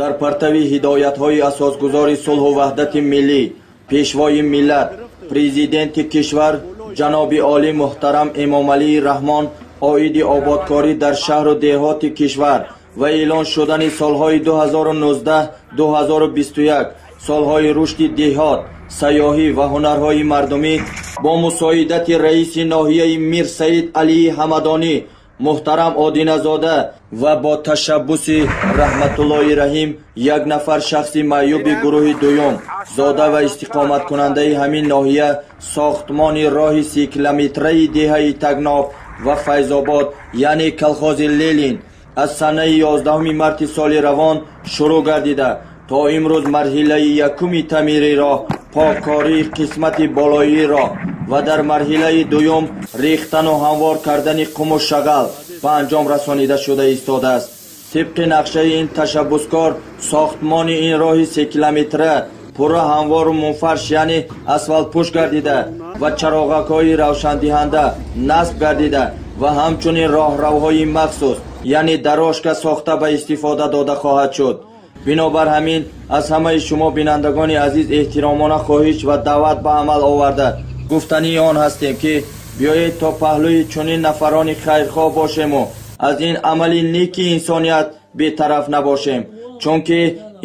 Дар партави ҳидоятҳои асосгузори сулҳу ваҳдати миллӣ, пешвои миллат, президенти кишвар ҷаноби олӣ муҳтарам Эмомалӣ Раҳмон оиди ободкорӣ дар шаҳру деҳоти кишвар ва эълон шудани солҳои 2019-2021 солҳои рушди деҳот, сайёҳӣ ва ҳунарҳои мардумӣ бо мусоидати раиси ноҳияи Мир Саид Алии Ҳамадонӣ муҳтарам Одиназода ва бо ташаббуси Раҳматуллои Раҳим як нафар шахси маъюби гурӯҳи дуюм, зода ва истиқоматкунандаи ҳамин ноҳия, сохтмони роҳи 30-километраи деҳаи Тагноб ва Файзобод, яъне колхози Ленин, аз санаи 11 марти соли равон шурӯъ гардида, то имрӯз марҳилаи якуми таъмири роҳ, поккории қисмати болоии роҳ ва дар марҳилаи дуюм рехтану ҳамвор кардани қуму шағал ба анҷом расонида шуда истодааст. Тибқи нақшаи ин ташаббускор, сохтмони ин роҳи 3-километра пурра ҳамвору мунфарш, яъне асфалтпӯш гардида ва чароғакҳои равшандиҳанда насб гардида ва ҳамчунин роҳравҳои махсус, яъне дорожка сохта ба истифода дода хоҳад шуд. Бинобар ҳамин аз ҳамаи шумо бинандагони азиз эҳтиромона хоҳиш ва даъват ба амал оварда гуфтании он ҳастем, ки биёед то паҳлӯи чунин нафарони хайрхоҳ бошему аз ин амали неки инсоният бетараф набошем, чунки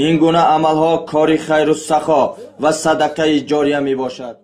ин гуна амалҳо кори хайру сахо ва садақаи ҷория мебошад.